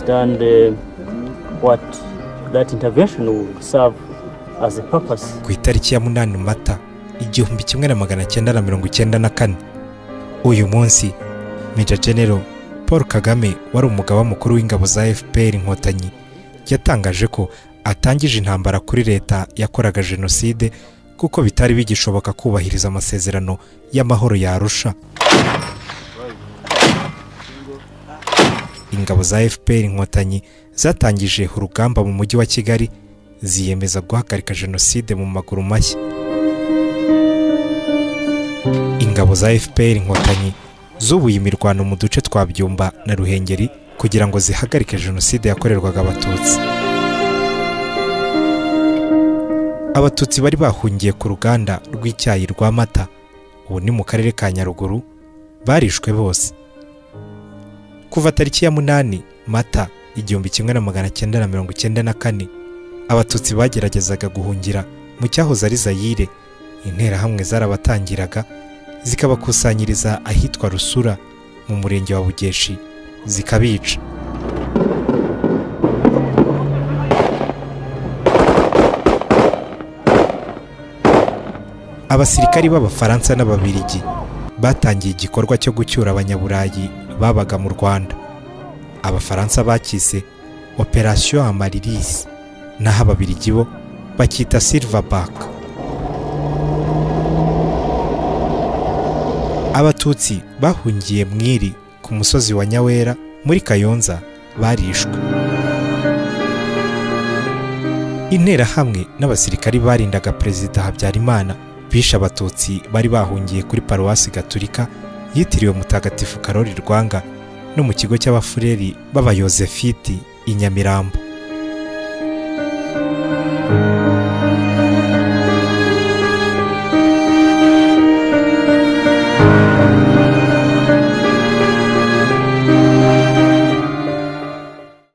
understand what that intervention would serve as a purpose. Ku itariki ya 8 Mata 1994, uyu munsi Major General Paul Kagame wari umugaba mukuru w'ingabo za FPR Inkotanyi yatangaje ko atangije intambara kuri leta yakoraga jenoside kuko bitari bigishoboka kubahiriza amasezerano y'amahoro ya Arusha. Ingabo za FPR Inkotanyi zatangije urugamba mu mujyi wa Kigali ziyemeza guhagarika jenoside mu maguru mashya. Ingabo za FPR Inkotanyi zubuye imirwano mu duce twa Byumba na Ruhengeri kugira ngo zihagarike jenoside yakorerwaga Abatutsi. Abatutsi bari bahungiye ku ruganda rw'icyayi rwa Mata, ubu ni mu karere ka Nyaruguru, barishwe bose. Kuva tariki ya 8 Mata 1994, Abatutsi bageragezaga guhungira mu cyahoze ari Zaire. Interahamwe zarabatangiraga zikabakusanyiriza ahitwa Rusura mu murenge wa Bugeshi zikabica. Abasirikari b'Abafaransa n'Ababiligi batangiye igikorwa cyo gucyura abanyaburayi babaga mu Rwanda. Abafaransa bakise Operation Amaryllis, naho Ababiligi bo bakita Silverback. Abatutsi bahungiye Mwiri ku musozi wa Nyawera muri Kayonza barishwe. Interahamwe n'abasirikari barindaga Perezida Habyarimana bishe Abatutsi bari bahungiye kuri Paruwasi Gatulika yitiriwe Mutagatifu Karoli Rwanga no mu kigo cy'Abafureri b'Abayozefiti i Nyamirambo.